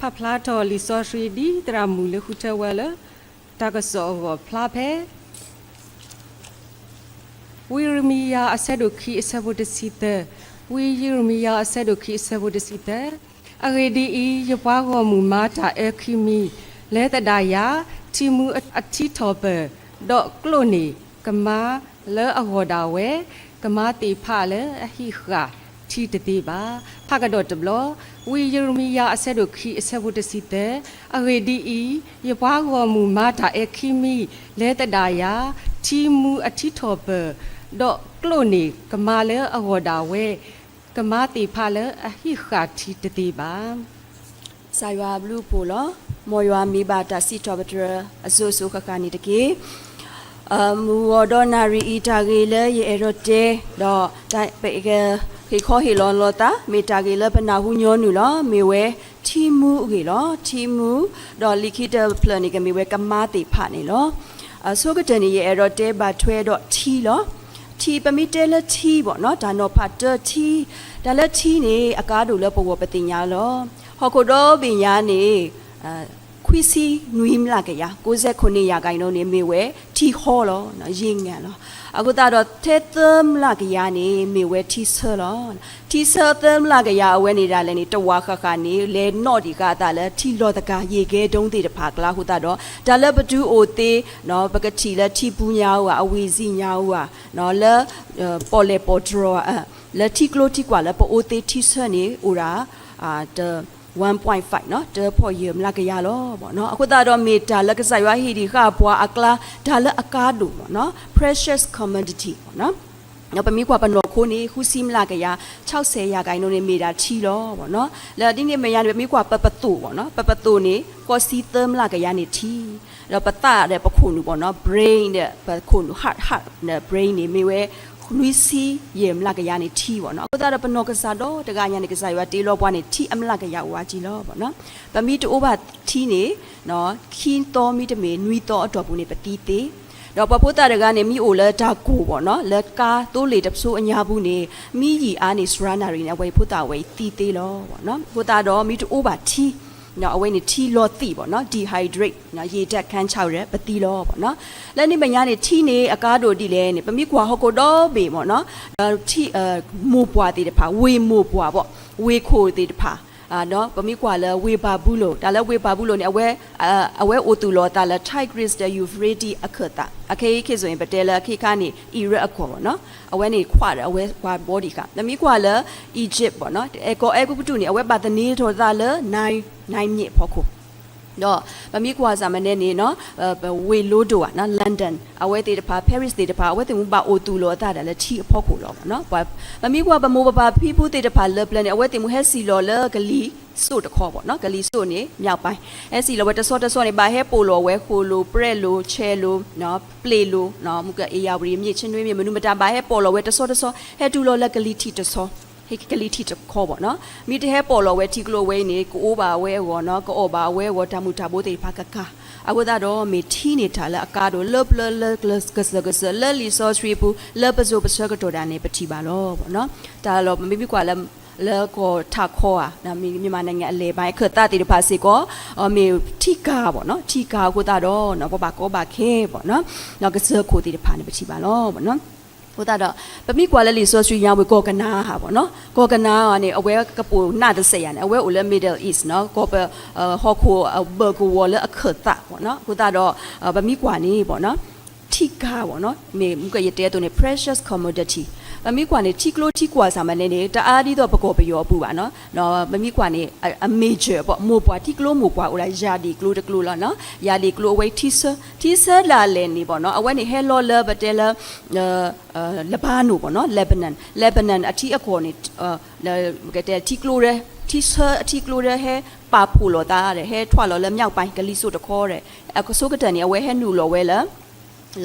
ပကဖးဖျါထီၣ်လံာ်စီဆှံဒ်သရၣ်မုၣ်လၢဃုထၢဝဲလၢ တၢ်ကစီၣ်အဂီၢ်ဖျါဖဲ ဝံယံးရမံယၤအဆၢဒိၣ်ခံအဆၢဖိတဆံသၢ, ဝံယံးရမံယၤအဆၢဒိၣ်ခံအဆၢဖိတဆံသၢ, အဂ့ၢ်ဒ်အံၤ, ယပှၤဂီၢ်မုၢ်မၤတၢ်အၢခံမံၤ, လဲၤသဒၣ်ယၤ, ထံမူအထံထီၣ်ပၢၢ်, ဒီးကျိၣ်န့ၢ်ကမါလၢအဂီၢ်ဒၣ်ဝဲ, ကမါသ့ၣ်တဖၣ်လၢအဟံးဃာ်ထံတသ့ဘၣ်. ဖးကဒီးတဘျီ, ဝံယံးရမံယၤအဆၢဒိၣ်ခံအဆၢဖိတဆံသၢ, အဂ့ၢ်ဒ်အံၤ, ယပှၤဂီၢ်မုၢ်မၤတၢ်အၢခံမံၤ, လဲၤသဒၣ်ယၤ, ထံမူအထံထီၣ်ပၢၢ်, ဒီးကျိၣ်န့ၢ်ကမါလၢအဂီၢ်ဒၣ်ဝဲ, ကမါသ့ၣ်တဖၣ်လၢအဟံးဃာ်ထံတသ့ဘၣ်. ကစၢ်ယွၤအဘျုးအဖှိၣ်လီၤ. မ်ယွၤမ့ၢ်ဘၣ်တၢ်စံးထီၣ်ပတြၢၤအစိၤစိၤဃၣ်ဃၣ်န့ၣ်တက့ၢ်. မုၢ်ဂီၤဒီနၣ်ရံၣ်အံၤ တၢ်ဂ့ၢ်လၢယအဲၣ်ဒိးတဲ, ဒီးတၢ် ဟ့ၣ်ခီဟ့ၣ်လီၤလိာ်သး, မ့ၢ်တၢ်ဂ့ၢ်လၢပနၢ်ဟူညီနုၢ်လီၤ. မ့ၢ်ဝဲထံမူအဂ့ၢ်လီၤ. ထံမူ, ဒီးလံာ်ခံတဖျၢၣ်န့ၣ် ကမ့ၢ်ဝဲကမါသ့ၣ်တဖၣ်န့ၣ်လီၤ. အဆိကတၢၢ်န့ၣ် ယအဲၣ်ဒိးတဲဘၣ်ထွဲဒီးထံလီၤ. ထံ, ပမ့ၢ်တဲလၢထံဘၣ်နီၤ, တၢ်နီၤဖးတၢထံ, တၢ်လၢထံန့ၣ် အကါဒိၣ်လၢပဂီၢ်ပသ့ၣ်ညါလီၤ. ဟီၣ်ခိၣ်ဒီဘ့ၣ်ညါန့ၣ် ခွံဆံနွံမျးကယၤ, ကိးစဲခိၣ်န့ၢ်ယၤကၤအံၤနီၤန့ၣ် မ့ၢ်ဝဲထံဟီလီၤ, ယံာ်ငါလီၤ. အဃိသတးဒီး ထဲသၢမျးကယၤန့ၣ် မ့ၢ်ဝဲထံဆၢလီၤ. ထံဆၢသၢမျးကယၤအဝဲန့ၣ်ဒၣ်လဲာ်န့ၣ် တဝာ်ဃၣ်ဃၣ်န့ၣ် လဲၤနီၣ်ဒံးဃာ်အသးလၢထံလီၤသကၤ ရေခဲတုံးသ့ၣ်တဖၣ်အကျါအဃိသတးဒီး တၢ်လၢပတုၤအိၣ်သ့ ပကထံၣ်လၢထံပူၤညါဧိၤဧါ, အဝံၤစံၣ်ညါဧိၤဧါ, လၢ ပီၣ်လဲၣ်ပီၣ်တြီၤ လၢထံကျိထံကွာ်လၢပအိၣ်သ့ထံဆၢန့ၣ် အိၣ်ဒၣ် တ one point five နီၤ, တၢဖီၣ်ယဲၢ်မျးကယၤလီၤ. အဃိသတးဒီး မ့ၢ်တၢ်လၢကစၢ်ယွၤဟ့ၣ်ဒံးဃာ်ပှၤအကျါ တၢ်လၢအကါဒိၣ်မ့ၢ်နီၤ, precious commodity မ့ၢ်နီၤ. ပမ့ၢ်ကွၢ်ပနီၢ်ခိန့ၣ် ဃုဆံမျးကယၤ, ဆီဆဲးယၤကၤအံၤနီၤန့ၣ် မ့ၢ်ဒၣ်ထံလီၤ မ့ၢ်နီၤ. လၢဒ်န့ၣ်မဲာ်ညါန့ၣ် ပမ့ၢ်ကွၢ်ပပသိၣ်မ့ၢ်နီၤ, ပပသိၣ်န့ၣ် ဃိးဆံသၢမျးကယၤန့ၣ်ထံ ဒီးပသးဒီးပခိၣ်နူာ်မ့ၢ်နီၤ, brain ဒီးပခိၣ်နူာ် heart, heart ဒီး brain န့ၣ် မ့ၢ်ဝဲ နွံဆံယဲၢ်မျးကယၤန့ၣ်ထံမ့ၢ်နီၤ. အဃိသတးဒီး ပနီၢ်ကစၢ်ဒီတဂၤညါန့ၣ် ကစၢ်ယွၤတ့လီၤပှၤန့ၣ် ထံအမျးကယၤအိၣ်အါကံလီၤမ့ၢ်နီၤ. ပမ့ၢ်တအိၣ်ဘၣ်ထံန့ၣ် ခံသီမ့တမ့ၢ်နွံသီအတီၢ်ပူၤန့ၣ် ပသံသ့. ဒီးပှၤဖိသၣ်တဂၤန့ၣ် မ့ၢ်အိၣ်လၢတၢ်ကိၢ်မ့ၢ်နီၤ, လၢကါသိလ့ၣ်တစိၤအညါပူၤန့ၣ် မ့ၢ်ယံာ်အါန့ၢ်စှၤနၣ်ရံၣ်န့ၣ် အဝဲအံၤဖိသၣ်အဝဲအံၤသံသ့လီၤမ့ၢ်နီၤ. အဃိသတးဒီး မ့ၢ်တအိၣ်ဘၣ်ထံ အဝဲန့ၣ်ထံလီၤသံးမ့ၢ်နီၤ, dehydrate ယံာ်တၢ်ခါဆၣ်ဒီး ပသံလီၤမ့ၢ်နီၤ. လၢန့ၣ်မဲာ်ညါန့ၣ် ထံန့ၣ် အကါဒိၣ်ဒ်လဲၣ်န့ၣ် ပမ့ၢ်ကွၢ်ဟီၣ်ခိၣ်ဒီဘ့ၣ်မ့ၢ်နီၤ, ဒီးထံ မိၢ်ပှၢ်သ့ၣ်တဖၣ်, ဝ့ၢ်မိၢ်ပှၢ်ဘၣ်, ဝ့ၢ်ခိၣ်သ့ၣ်တဖၣ်, ဒီးပမ့ၢ်ကွၢ်လၢဝ့ၢ်ဘၤဘူလိၣ်, တၢ်လၢဝ့ၢ်ဘၤဘူလိၣ်န့ၣ် အဝဲ အဝဲအိၣ်သူၣ်လီၤအသးလၢ Tigris ဒီး Euphrates အခၢၣ်သး, အခဲအံၤခဲစိၤန့ၣ် ပတဲလၢအခ့ခါန့ၣ် Iraq အကီၢ်မ့ၢ်နီၤ, အဝဲန့ၣ်ခွးဒီးအဝဲပှၤဘီဒံးဃာ်. ပမ့ၢ်ကွၢ်လၢ Egypt မ့ၢ်နီၤ, အဲကီးအဲၤကူပတူးန့ၣ် အဝဲဘၣ်သန့ၤထီၣ်သးလၢ Nile, Nile မြစ် အဖီခိၣ်, ဒီးပမ့ၢ်ကွၢ်စ့ၢ်မ့ၢ်န့ၣ်နီၤ, ဝ့ၢ်လီၤဒိၣ်ဧါ, London အဝဲသ့ၣ်တဖၣ်, Paris သ့ၣ်တဖၣ် အဝဲသ့ၣ်မ့ၢ်ဘၣ်အိၣ်သူၣ်လီၤအသးဒၣ်လၢထံအဖီခိၣ်လီၤမ့ၢ်နီၤ. ပမ့ၢ်ကွၢ်ပမိၢ်ပပၢ်ဖံဖုသ့ၣ်တဖၣ်လၢပျၢၤန့ၣ် အဝဲသ့ၣ်မ့ၢ်ဟဲစံၣ်လီၤလၢကလံၤစိးတခီမ့ၢ်နီၤ, ကလံၤစိးန့ၣ် မြောက်ပိုင်း, ဟဲစံၣ်လီၤဝဲတဆီတဆီန့ၣ် ဘၣ်ဟဲပိာ်လီၤဝဲဃိၣ်လိာ် ပြဲၣ်လိာ် ဆဲးလိာ် ပျ့ၤလိာ်, မ့ၢ်က ဧရာဝတီ မြစ် ချင်းတွင်းမြစ် မနုၤမတၤ ဘၣ်ဟဲပိာ်လီၤဝဲတဆီတဆီ, ဟဲတုၤလီၤလၢကလံၤထံးတဆီ, ကလံၤထံးတခီမ့ၢ်နီၤ. မ့ၢ်တဟဲပိာ်လီၤဝဲထံကျိအဝဲအံၤန့ၣ် ကအိၣ်ဘၣ်အဝဲအဂီၢ်နီၤ, ကအီၣ်ဘၣ်အဝဲအဂီၢ်, တၢ်မုၢ်တၢ်ဘိသ့ၣ်တဖၣ်ကကၤ. အဃိသတးဒီး မ့ၢ်ထံန့ၣ်တၢ်လၢအကါဒိၣ်လၢပျၢၤလၢကစၢၢ်ကစၢၢ် လၢလံာ်စီဆှံပူၤ လၢပစိၤပဆၢကတီၢ်ဒၣ်န့ၣ် ပထံၣ်ဘၣ်လီၤမ့ၢ်နီၤ. တၢ်လီၢ်ပမ့ၢ်ကွၢ်လၢ လၢကီၢ်ထးခီဧါ, မြန်မာနိုင်ငံအလယ်ပိုင်း အခၢၣ်သးသ့ၣ်တဖၣ်စ့ၢ်ကီး မ့ၢ်ထံကၤမ့ၢ်နီၤ, ထံကၤအဃိသတးဒီး ပဘၣ်ကီဘၣ်ခဲမ့ၢ်နီၤ, ကစၢၢ်ခိၣ်သ့ၣ်တဖၣ်န့ၣ် ပထံၣ်ဘၣ်လီၤမ့ၢ်နီၤ. အဃိသတးဒီး ပမ့ၢ်ကွၢ်လၢလံာ်စီဆှံညါပူၤ ကီၢ်ကနၤဧၣ်ဧါမ့ၢ်နီၤ, ကီၢ်ကနၤဧၣ်န့ၣ် အဝဲကပိာ်နးတစဲးယၤန့ၣ် အဝဲအိၣ်လၢ Middle East နီၤ, ကီၢ်ပ ဟီၣ်ခိၣ်အဘၢၣ်ကဝီၤလၢအခၢၣ်သးမ့ၢ်နီၤ. အဃိသတးဒီး ပမ့ၢ်ကွၢ်န့ၣ်မ့ၢ်နီၤ ထံကၤမ့ၢ်နီၤ, မ့ၢ်မ့ၢ်ကယတဲအသိးန့ၣ် precious commodity, ပမ့ၢ်ကွၢ်န့ၣ် ထံကျိထံကွၢ်စ့ၢ်မ့ၢ်န့ၣ်န့ၣ် တအါဒ်သိးပကီၢ်ပယီၤအပူၤဘၣ်နီၤ. ပမ့ၢ်ကွၢ်န့ၣ် အ major ဘၣ်, မိၢ်ပှၢ် ထံကျိမိၢ်ပှၢ်အိၣ်ဒၣ်ယၤဒ့ၣ်ကျိတကျိလီၤနီၤ. ယၤဒ့ၣ်ကျိအဝဲထံဆၢ, ထံဆၢဒၣ်လဲာ်န့ၣ်ဘၣ်နီၤ, အဝဲန့ၣ်ဟဲလီၤလၢပတဲလၢ လဘါနိၣ်ဘၣ်နီၤ, Lebanon, Lebanon အထံအကီၢ်န့ၣ် ကတဲထံကျိ, ထံဆၢအထံကျိဒီး ဟဲပာ်ဖှိၣ်လိာ်သးဒီး ဟဲထွဲလီၤလၢ မြောက်ပိုင်း ကလံၤစိးတခီဒီး အဆိကတၢၢ်န့ၣ် အဝဲဟဲနုာ်လီၤဝဲလၢ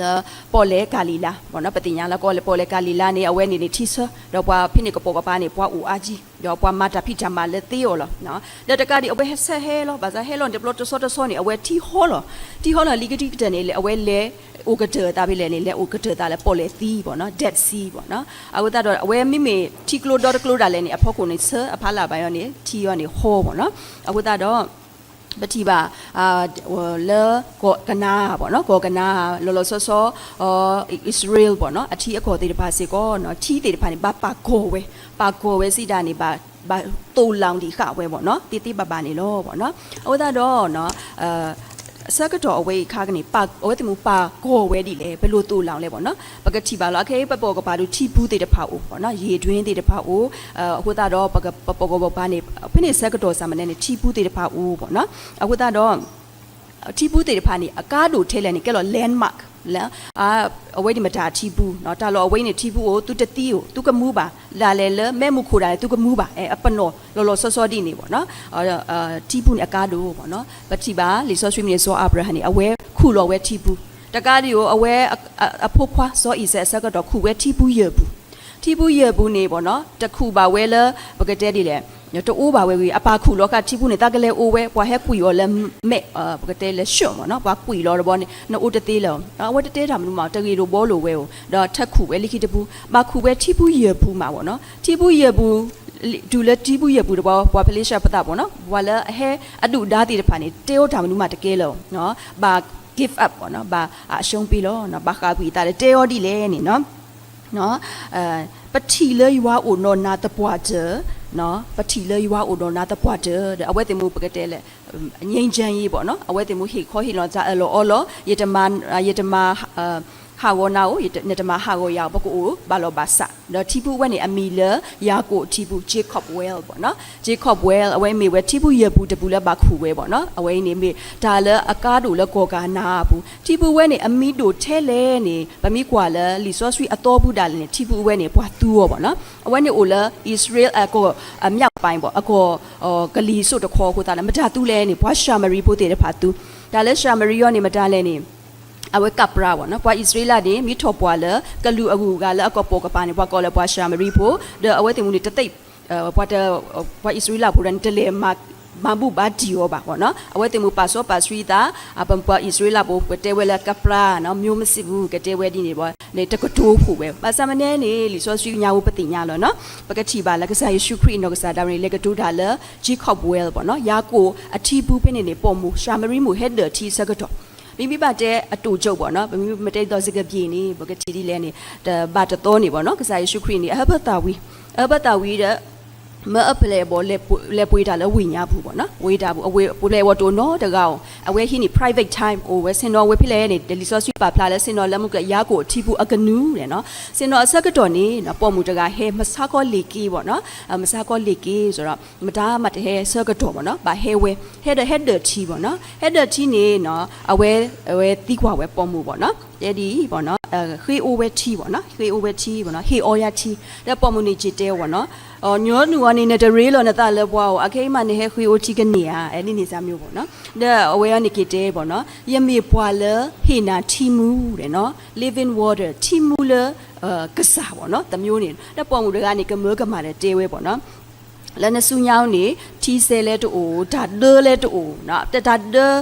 လၢပီၣ်လဲၣ်ကၤလံၤလါမ့ၢ်နီၤ, ပသ့ၣ်ညါလၢကီၢ်လၢပီၣ်လဲၣ်ကၤလံၤလါန့ၣ် အဝဲန့ၣ်န့ၣ်ထံဆၢ, ဒီးပှၤဖဲန့ၣ်ကပိာ်ကပၤန့ၣ် ပှၤအိၣ်အါကံ, ဒီးပှၤမၤတၢ်ဖံးတၢ်မၤလၢသ့အီၤလီၤ. ဒီးတကးဒံး အဝဲဟဲဆၢဟဲလီၤ, ဘၣ်ဆၣ်ဟဲလီၤန့ၣ်တဘျီတဆီတဆီန့ၣ် အဝဲထံဟီလီၤ, ထံဟီလီၤလံကတံၢ်ကတၢၢ်န့ၣ် အဝဲလဲၤအိၣ်ကတၢၢ်သးဖဲလဲၣ်န့ၣ် လဲၤအိၣ်ကတၢၢ်သးလၢပီၣ်လဲၣ်သံမ့ၢ်နီၤ, Dead Sea မ့ၢ်နီၤ. အဃိသတးဒီး အဝဲမ့မ့ၢ်ထံကျိဒီတကျိဒၣ်လဲာ်န့ၣ် အဖီခိၣ်န့ၣ်ဆၢအဖီလာ်ဘၣ်အီၤန့ၣ် ထံအီၤန့ၣ်ဟီမ့ၢ်နီၤ. အဃိသတးဒီး ပထံၣ်ဘၣ် လၢ ကီၢ်ကနၤဧၣ် ပေါ့နော်, ကီၢ်ကနၤဧၣ် လီၤလီၤဆီဆီ အံၣ်စရ့လး ပေါ့နော်, အထံအကီၢ်သ့ၣ်တဖၣ်စ့ၢ်ကီး ထံသ့ၣ်တဖၣ်န့ၣ် ဘၣ်ပာ်ကီၢ်ဝဲ, ပာ်ကီၢ်ဝဲစံးဒၣ်န့ၣ် ဘၣ်သိၣ်လီၤဒံးဃာ်ဝဲ ပေါ့နော်, သ့သ့ဘၣ်ဘၣ်န့ၣ်လီၤ ပေါ့နော်. အဃိသတးဒီး ဆၢကတီၢ်အဝဲအံၤအခါန့ၣ် အဝဲသ့ၣ်မ့ၢ်ပာ်ကီၢ်ဝဲဒ်လဲၣ်, ပလိၣ်သိၣ်လီၤလဲၣ် ပေါ့နော်. ပကထံၣ်ဘၣ်လီၤ အခဲအံၤ ပပိာ်ကပၤဒုး ထံပူသ့ၣ်တဖၣ်အိၣ် ပေါ့နော်, ရေတွင်းသ့ၣ်တဖၣ်အိၣ်, အဃိသတးဒီး ပပိာ်ကပၤန့ၣ် ဖဲန့ၣ်ဆၢကတီၢ်စ့ၢ်မ့ၢ်န့ၣ် ထံပူသ့ၣ်တဖၣ်အိၣ် ပေါ့နော်. အဃိသတးဒီး ထံပူသ့ၣ်တဖၣ်န့ၣ် အကါဒိၣ်ထဲလဲၣ်န့ၣ် ကဲလီၤ landmark လၢ အဝဲန့ၣ်မတၤထံပူ, တၢ်လီၢ်အဝဲန့ၣ်ထံပူအိၣ် သုတသံအိၣ် သုကမူဘၣ်, ဒၣ်လဲာ်လၢမဲးမုၢ်ခိၣ်ဒၣ်လဲာ် သုကမူဘၣ်, အပနီၣ်လီၤလီၤဆီဆီဒ်န့ၣ် ပေါ့နော်. ထံပူန့ၣ်အကါဒိၣ် ပေါ့နော်. ပထံၣ်ဘၣ်လံာ်စီဆှံမ့ၢ်န့ၣ် စီၤအၤဘြၤဟၣ်န့ၣ် အဝဲခူၣ်လီၤဝဲထံပူ, တကးဒံးဧိၤ အဝဲ အဖိခွါစီၤအံၤစဲးအဆၢကတီၢ် ခူၣ်ဝဲထံပူယဲၢ်ပူၤ, ထံပူယဲၢ်ပူၤန့ၣ် ပေါ့နော်, တခူၣ်ဘၣ်ဝဲလၢ ပကတဲဒ်လဲၣ် တအိၣ်ဘၣ်ဝဲဂ့ၤ, အပၢ်ခူၣ်လီၤဃာ်ထံပူန့ၣ် သးကလဲၤအိၣ်ဝဲ, ပှၤဟဲကွံာ်အီၤလၢမဲး, ပကတဲလၢ ရှုၣ် ပေါ့နော်, ပှၤကွံာ်လီၤတဘျီန့ၣ် နအိၣ်တသ့လၢၤ, အဝဲတတဲတၢ်မနုၤမး တဂ့ၢ်လိာ်ဘှီလိာ်ဝဲဧိၤ, ဒီးထၢခူၣ်ဝဲလၢခံတပူ, ဘၣ်ခူၣ်ဝဲထံပူယဲၢ်ပူၤမး ပေါ့နော်. ထံပူယဲၢ်ပူၤ တုၤလၢထံပူယဲၢ်ပူၤတဘျီ ပှၤဖလ့ၡါပသး ပေါ့နော်, ပှၤလၢအဟဲအဒုၣ်ဒါသ့ၣ်တဖၣ်န့ၣ် တဲအီၤတၢ်မနုၤမးတကဲလၢၤ, ဘၣ် give up ပေါ့နော်, ဘၣ်အရှုံးပေးလီၤ, ဘၣ်ဃးကွံာ်အသးဒီး တဲအီၤဒ်လဲၣ်န့ၣ် ပထံၣ်လၢယွၤအိၣ်ဒီးနၤသပှၢ်တၢၢ်, ပထံၣ်လၢယွၤအိၣ်ဒီးနၤသပှၢ်တၢၢ်, ဒီးအဝဲသ့ၣ်မ့ၢ်ပကတဲလဲၣ် ငြိမ်းချမ်းရေး ပေါ့နော်, အဝဲသ့ၣ်မ့ၢ်ဟ့ၣ်ခီဟ့ၣ်နီၤတၢ်အၢၣ်လီၤအီလီၤ, ယတမၤ ယတမၤ ဟးဂီၤနၤဧိၤ, နတမၤဟးဂီၤယၤဧိၤ, ပကအိၣ်ဘၣ်လီၤဘၣ်စး, ဒီးထံပူအဝဲန့ၣ် အမံၤလၢ ယၤကိာ်ထံပူ, Jacob Well ပေါ့နော်, Jacob Well အဝဲမ့ၢ်ဝဲထံပူယဲၢ်ပူၤတပူၤလၢဘၣ်ခူၣ်ဝဲ ပေါ့နော်, အဝဲအံၤန့ၣ်မ့ၢ်တၢ်လၢအကါဒိၣ်လၢကီၢ်ကနၤအပူၤ, ထံပူဝဲန့ၣ် အမံၤဒိၣ်ထဲလဲၣ်န့ၣ် ပမ့ၢ်ကွၢ်လၢလံာ်စီဆှံအသီပူၤဒၣ်လဲာ်န့ၣ် ထံပူအဝဲန့ၣ် ပှၤသူအီၤ ပေါ့နော်, အဝဲန့ၣ်အိၣ်လၢ အံၣ်စရ့လးအကီၢ် အမြောက်ပိုင်း ပေါ့, အကီၢ် ကလံၤစိးတခီအဃိသတးဒီး မတၤသူလဲၣ်န့ၣ် ပှၤၡၤမရံဖိသ့ၣ်တဖၣ်သူ, တၢ်လၢၡၤမရံအီၤန့ၣ် မတၤလဲၣ်န့ၣ် အဝဲကပၤ ပေါ့နော်, ပှၤအံၣ်စရ့လးန့ၣ် မ့ၢ်ထီၣ်ပှၢ်လၢကလူးအဂုၤအဂၤလၢအကပိာ်ကပၤန့ၣ် ပှၤကိးလၢပှၤၡၤမရံဖိ, ဒီးအဝဲသ့ၣ်မ့ၢ်န့ၣ် တသ့ ပှၤ ပှၤအံၣ်စရ့လးဖိန့ၣ် တလဲၤမၤဘူၣ်ဘါတံၢ်အီၤဘၣ် ပေါ့နော်, အဝဲသ့ၣ်မ့ၢ်ပာ်စီပာ်ဆှံသး, ပှၤအံၣ်စရ့လးဖိ ကတဲဝဲလၢကပၤ မျိုးမစစ်ဘူး ကတဲဝဲဒ်န့ၣ် တကတိၤဖှိၣ်ဝဲ, ဘၣ်ဆၣ်မ့ၢ်န့ၣ်န့ၣ် လံာ်စီဆှံညါဝဲပသ့ၣ်ညါလီၤ, ပကထံၣ်ဘၣ်လၢကစၢ်ယ့ၣ်ၡူးခရံာ်အနီၢ်ကစၢ်ဒၣ်ဝဲန့ၣ် လဲၤကတိၤတၢ်လၢ Jacob Well ပေါ့နော်, ယၤကိာ်အထံပူၤဖဲန့ၣ်န့ၣ် ပိာ်မုၣ် ၡၤမရံမုၣ်ဟဲဒၢးထံအဆၢကတီၢ်, မ့မ့ၢ်ဘၣ်တဲအတိာ်ကၠိ ပေါ့နော်, ပမ့ၢ်မ့ၢ်တဲဒ်သိးစကပၤန့ၣ် ပကထံၣ်ဒ်လဲၣ်န့ၣ် တဘၣ်တသီန့ၣ် ပေါ့နော်, ကစၢ်ယ့ၣ်ၡူးခရံာ်န့ၣ် အဟၢဖၢသးဝံၤ, အဟၢဖၢသးဝံၤဒီး မၢအပျဲၢ်အဘီၣ် လဲၤပှ့ၤတၢ်လၢဝ့ၢ်ညါပူၤ ပေါ့နော်, ဝ့ၢ်တၢ်ပူၤ အဝဲပျဲၢ်အဘီၣ်တအိၣ်နီတဂၤဧိၤ, အဝဲဟံးန့ၢ် private time အိၣ်ဝဲဆ့ၣ်နီၤဝဲဖဲလဲၣ်န့ၣ် လံာ်စီဆှံပာ်ဖျါလၢဆ့ၣ်နီၤလၢမူက ယၤကိာ်အထံပူၤအကနူၤန့ၣ်, ဆ့ၣ်နီၤအဆၢကတီၢ်န့ၣ် ပိာ်မုၣ်တဂၤဟဲ မဆါခီလ့ၣ်က့ ပေါ့နော်, မဆါခီလ့ၣ်က့ ဆိုတော့ မတၤမးတဟဲဆၢကတီၢ် ပေါ့နော်, ဘၣ်ဟဲဝဲ ဟဲဒီးဟဲဒၢးထံ ပေါ့နော်, ဟဲဒၢးထံန့ၣ် အဝဲ အဝဲသံကွၢ်ဝဲပိာ်မုၣ် ပေါ့နော်, တဲဒ်အံၤ ပေါ့နော်, ဃ့အိၣ်ဝဲထံ ပေါ့နော်, ဃ့အိၣ်ဝဲထံ ပေါ့နော်, ဟ့ၣ်အီယၤထံ, ဒီးပိာ်မုၣ်န့ၣ်က့ၤတဲ ပေါ့နော်, ညီနုၢ်အီၤန့ၣ် နတရ့လိာ်နသးလၢပှၤဧိၤ, အခဲအံၤမးနဟဲဃ့အိၣ်ထံကန့ၢ်ဧါ, အဲ ဒ်န့ၣ်စၢ်မျိုး ပေါ့နော်, ဒီးအဝဲအံၤန့ၣ်က့ၤတဲ ပေါ့နော်, ယမ့ၢ်ပှၤလၢဟ့ၣ်နၤထံမူ ပေါ့နော်, living water ထံမူလၢ ကစၢ် ပေါ့နော်, တမျိုးန့ၣ် ဒီးပိာ်မုၣ်တဂၤန့ၣ် ကမၢကမၣ်ဒီးတဲဝဲ ပေါ့နော်, လၢနစုညါအံၤန့ၣ် ထံစဲလဲၣ်တအိၣ်, တၢ်ဒၢလဲၣ်တအိၣ်, တၢ်ဒ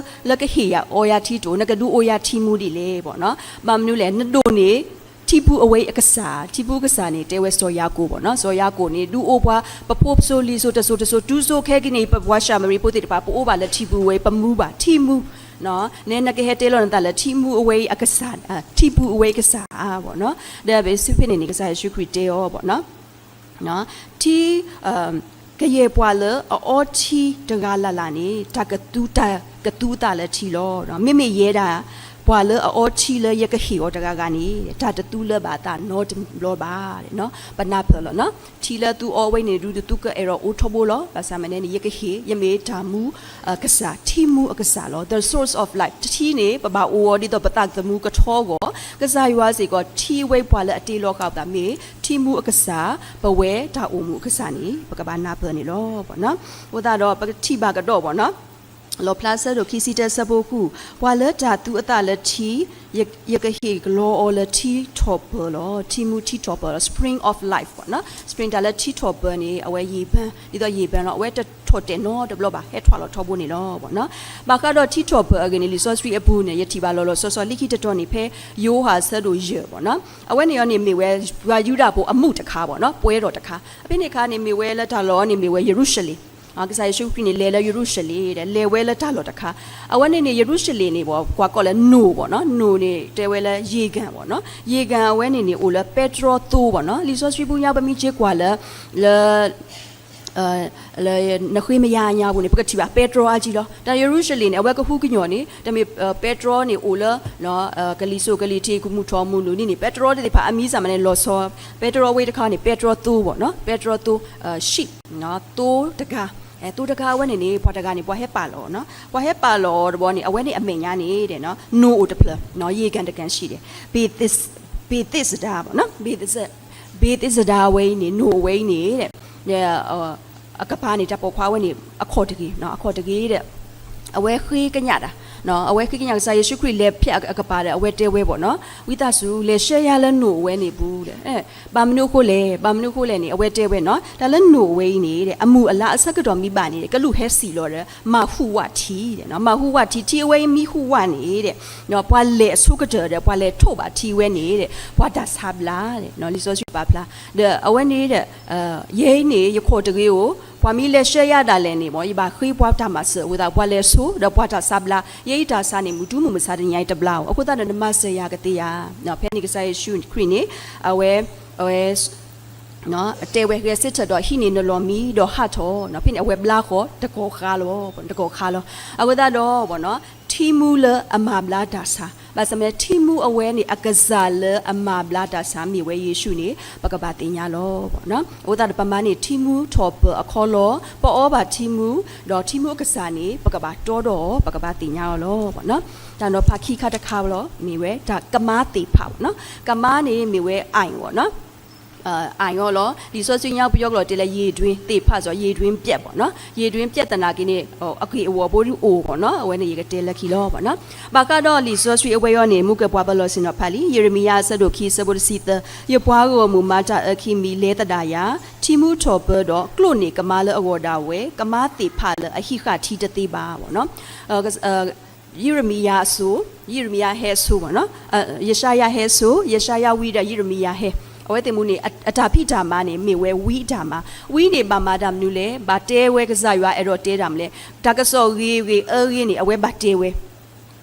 ၢလၢကဟ့ၣ်ယၤအီယၤထံတအိၣ်, နကဒုးအိၣ်ယၤထံမူဒ်လဲၣ် ပေါ့နော်, ဘၣ်မနုၤလဲၣ် နဒိၣ်န့ၢ် ထံပူအဝဲအံၤအကစၢ်, ထံပူအကစၢ်န့ၣ် တဲဝဲစီၤယၤကိာ် ပေါ့နော်, စီၤယၤကိာ်န့ၣ် ဒုးအိၣ်ပှၤ ပဖိပစိၤလံၤစိၤတစိၤတစိၤ တုၤစိၤခဲကနံၣ်အံၤ ပပှၤၡၤမရံဖိသ့ၣ်တဖၣ် ပအိၣ်ဘၣ်လၢထံပူအဝဲအံၤ ပမူဘၣ်ထံမူ, နဲနကဟဲတဲလီၤနသးလၢထံမူအဝဲအံၤအကစၢ်, ထံပူအဝဲအံၤကစၢ်ဧါ ပေါ့နော်, ဒီးဖဲန့ၣ်န့ၣ် ကစၢ်ယ့ၣ်ၡူးခရံာ်တဲအီၤ ပေါ့နော်, ထံ ကယဲၢ်ပှၤလၢအအီထံတဂၤလၢ်လၢ်န့ၣ် တၢ်ကသူ တၢ်ကသူအသးလၢထံလီၤ. မ့မ့ၢ်ယဲဒၣ် ပှၤလၢအအီထံလၢယကဟ့ၣ်အီၤတဂၤဂၤန့ၣ် တၢ်တသူလၢၤဘၣ်အသးနီတဘျီဘၣ်. ပနၢ်ပၢၢ်လီၤ. ထံလၢသုအီဝဲန့ၣ် ဒုးသုကအဲၣ်ဒိးအိၣ်ထီဘိလီၤ. ဘၣ်ဆၣ်မ့ၢ်န့ၣ် ယကဟ့ၣ် ယမ့ၢ်တၢ်မူအကစၢ်, ထံမူအကစၢ်လီၤ. The source of life. ထံန့ၣ် ပဘၣ်အိၣ်အီၤဒ်သိးပသးသမူကထီဂီၤ, ကစၢ်ယွၤစ့ၢ်ကီး ထံဝဲပှၤလၢအတ့လီၤဃာ်ပသးမ့ၢ် ထံမူအကစၢ်, ပဝဲတၢ်အိၣ်မူအကစၢ်န့ၣ် ပကဘၣ်နၢ်ပၢၢ်န့ၣ်လီၤ. အဃိသတးဒီး ပကထံၣ်ဘၣ်ကဒီး ပေါ့နော်, လီၣ်ဖျါဆၢဒိၣ်ခံဆံတၢ ဆၢဖိဃု, ပှၤလၢတၢ်သူအသးလၢထံ, ယကဟ့ၣ်ကလီအီၤလၢထံထီၣ်ပၢၤလီၤ. ထံမူထံထီၣ်ပၢၤလီၤ. Spring of life ပေါ့နော်. Spring တၢ်လၢထံထီၣ်ပၢၤန့ၣ် အဝဲရေပန်း, ဒ်သိးရေပန်းလီၤ. အဝဲတထီၣ်တဲာ်နီတဘျီဘၣ်, ဟဲထွဲလီၤထီဘိန့ၣ်လီၤ ပေါ့နော်. ဘၣ်ဃးဒီးထံထီၣ်ပၢၤအဂ့ၢ်န့ၣ် လံာ်စီဆှံအပူၤန့ၣ် ယထံၣ်ဘၣ်လီၤလီၤဆီဆီ လၢခံတတီၤန့ၣ် ဖဲယိၤဟၣ်ဆၢဒိၣ်ယဲၢ် ပေါ့နော်. အဝဲန့ၣ်အီၤန့ၣ်မ့ၢ်ဝဲ ပှၤယူဒၤဖိအမူးတခါ ပေါ့နော်, ပွဲတော်တခါ. ဖဲန့ၣ်အခါန့ၣ် မ့ၢ်ဝဲလၢတၢ်လီၢ်န့ၣ် မ့ၢ်ဝဲယရူၤၡလ့ၣ် ကစၢ်ယ့ၣ်ၡူးခရံာ်န့ၣ် လဲၤလၢယရူၤၡလ့ၣ်ဒီး လဲၤဝဲလၢတၢ်လီၢ်တခါ, အဝဲန့ၣ်န့ၣ် ယရူၤၡလ့ၣ်န့ၣ် ပှၤကွၢ်ကီးလၢနိၣ်ဘၣ်နီၤ, နိၣ်န့ၣ်တဲဝဲလၢ ရေကန်ဘၣ်နီၤ, ရေကန်အဝဲန့ၣ်န့ၣ် အိၣ်လၢပဲတြီသိဘၣ်နီၤ, လံာ်စီဆှံပူညါ ပမ့ၢ်က့ၤကွၢ်လၢ လၢ လၢနဃ့မယၤညါပူၤန့ၣ် ပကထံၣ်ဘၣ်ပဲတြီအါကံလီၤ. တၢ်ယရူၤၡလ့ၣ်န့ၣ် အဝဲကဟူးကညီၢ်န့ၣ် တမ့ၢ် ပဲတြီန့ၣ်အိၣ်လၢ ကလံၤစိးကလံၤထံး ကမူၣ်ထီၣ်မူၣ်နုာ်န့ၣ်န့ၣ် ပဲတြီသ့ၣ်တဖၣ်အမံၤစ့ၢ်မးန့ၣ် လီၤဆီ, ပဲတြီဝဲတခါန့ၣ် ပဲတြီသိဘၣ်နီၤ, ပဲတြီသိ sheep သိတဂၤ, သိတဂၤအဝဲန့ၣ်န့ၣ် ပှၤတဂၤန့ၣ် ပှၤဟဲပာ်လီၤအီၤနီၤ, ပှၤဟဲပာ်လီၤအီၤတဘျီန့ၣ် အဝဲန့ၣ်အမဲာ်ညါန့ၣ် နိၣ်အိၣ်တဖျၢၣ်, ရေကန်တကန်ရှိတယ်, ဘ့းသ့းစဒါဘၣ်နီၤ, ဘ့းသ့းစဒါအဝဲအံၤန့ၣ် နိၣ်အဝဲအံၤန့ၣ် အကပၤန့ၣ် တၢ်ပိာ်ခွါဝဲန့ၣ် အခီၣ်တဂ့ၤ, အခီၣ်တဂ့ၤဒီး အဝဲဃ့ကညးတၢ်, အဝဲဃ့ကညး ကစၢ်ယ့ၣ်ၡူးခရံာ်လဲၤဖဲအကပၤဒီး အဝဲတဲဝဲဘၣ်နီၤ, ဝံသးစူၤ လဲၤဆှၢယၤလၢနိၣ်အဝဲန့ၣ်ပူၤဒီး ဘၣ်မနုၤအဃိလဲၣ်, ဘၣ်မနုၤအဃိလဲၣ်န့ၣ် အဝဲတဲဝဲနီၤ, တၢ်လၢနိၣ်အဝဲအံၤန့ၣ် အမုၢ်အလါအဆၢကတီၢ်မံဘၣ်န့ၣ် ကလူးဟဲစံၣ်လီၤဒီး မၤဟူးဝးထံ, မၤဟူးဝးထံ, ထံအဝဲအံၤမံဟူးဝးန့ၣ် ပှၤလဲၤအဆိကတၢၢ်ဒီး ပှၤလဲၤထိးဘၣ်ထံဝဲန့ၣ် ပှၤတၢ်ဆါဘျါ, လံာ်စီဆှံပာ်ဖျါ, ဒီးအဝဲန့ၣ်ဒီး ယဲအံၤန့ၣ် ယခီၣ်တဂ့ၤဧိၤ, ပှၤမ့ၢ်လဲၤဆှၢယၤဒၣ်လဲာ်န့ၣ် ယဘၣ်ဃ့ပှၤတၢ်မၤစၢၤအဃိသတး ပှၤလဲၤဆိ ဒီးပှၤတၢ်ဆါဘျါ, ယဲအံၤတၢ်ဆါန့ၣ် မုၢ်တူမုၢ်မဆါတနံၤအံၤတဘျါဧိၤ, အဃိသတးဒီး နမၤစၢၤယၤကသ့ဧါ, ဖဲန့ၣ်ကစၢ်ယ့ၣ်ၡူးခရံာ်န့ၣ် အဝဲ အဝဲ တဲဝဲ ဂဲၤဆၢထၢၣ်ဒီးဟံးန့ၢ်နလီၢ်မံဒီးဟးထီၣ်, ဖဲန့ၣ်အဝဲဘျါဃီၤတကီၢ်ဃါလီၤ, တကီၢ်ဃါလီၤ, အဃိသတးဒီး ထံမူလၢအမၤဘျါတၢ်ဆါ, ဘၣ်ဆၣ်မ့ၢ်ထံမူအဝဲန့ၣ် အကစၢ်လၢအမၤဘျါတၢ်ဆါမ့ၢ်ဝဲယ့ၣ်ၡူးန့ၣ် ပကဘၣ်သ့ၣ်ညါလီၤ. အဃိသတးဒီး ပမၤန့ၢ်ထံမူထီၣ်ပၢၢ်အခီလီၤ, ပအီဘၣ်ထံမူ, ဒီးထံမူအကစၢ်န့ၣ် ပကဘၣ်တီဒီး ပကဘၣ်သ့ၣ်ညါအီၤလီၤ. တၢ်နီၤဖးခံခါတခါလီၤ မ့ၢ်ဝဲတၢ်ကမါသ့ၣ်ဖးဘၣ်နီၤ, ကမါန့ၣ်မ့ၢ်ဝဲ အိုင် ဘၣ်နီၤ အိုင် အီၤလီၤ. လံာ်စီဆှံညါပယီၤကျိာ်တဲလၢ ရေတွင်း သ့ၣ်ဖး ဆို ရေတွင်းပြတ် ဘၣ်နီၤ, ရေတွင်းပြတ် သနာ်က့န့ၣ် အက့ၢ်အဂီၤဖိဒုးအိၣ်ဘၣ်နီၤ, အဝဲန့ၣ်ယကတဲလၢခံလီၤဘၣ်နီၤ. ဘၣ်ဃးဒီးလံာ်စီဆှံအဝဲအံၤန့ၣ် မုၢ်ကဲၣ်ပှၤပလီၢ်ဆ့ၣ်နီၤဖးလံ, ယံးရမံယၤအဆၢဒိၣ်ခံ အဆၢဖိတဆံသၢ, ယပှၤဂီၢ်မုၢ်မၤတၢ်အၢခံမံၤ လဲၤသဒၣ်ယၤ, ထံမူထီၣ်ပၢဒီး ကျိၣ်န့ၢ်ကမါလၢအဂီၢ်ဒၣ်ဝဲ, ကမါသ့ၣ်ဖးလၢအဟံးဃာ်ထံတသ့ဘၣ် ဘၣ်နီၤ. ယံးရမံယၤအစိၤ, ယံးရမံယၤဟဲအစိၤဘၣ်နီၤ, ယၡါယၤဟဲအစိၤ, ယၡါယၤဝံဒီးယံးရမံယၤဟဲ, အဝဲသ့ၣ်မူန့ၣ် အတၢ်ဖံးတၢ်မၤန့ၣ် မ့ၢ်ဝဲဝံအတၢ်မၤ, ဝံန့ၣ်ဘၣ်မၤတၢ်မနုၤလဲၣ်, ဘၣ်တဲဝဲကစၢ်ယွၤအဲၣ်ဒိးတဲတၢ်မနုၤလဲၣ်, တၢ်ကစီၣ်ဂ့ၤဂ့ၤအၢဂ့ၤန့ၣ် အဝဲဘၣ်တဲဝဲ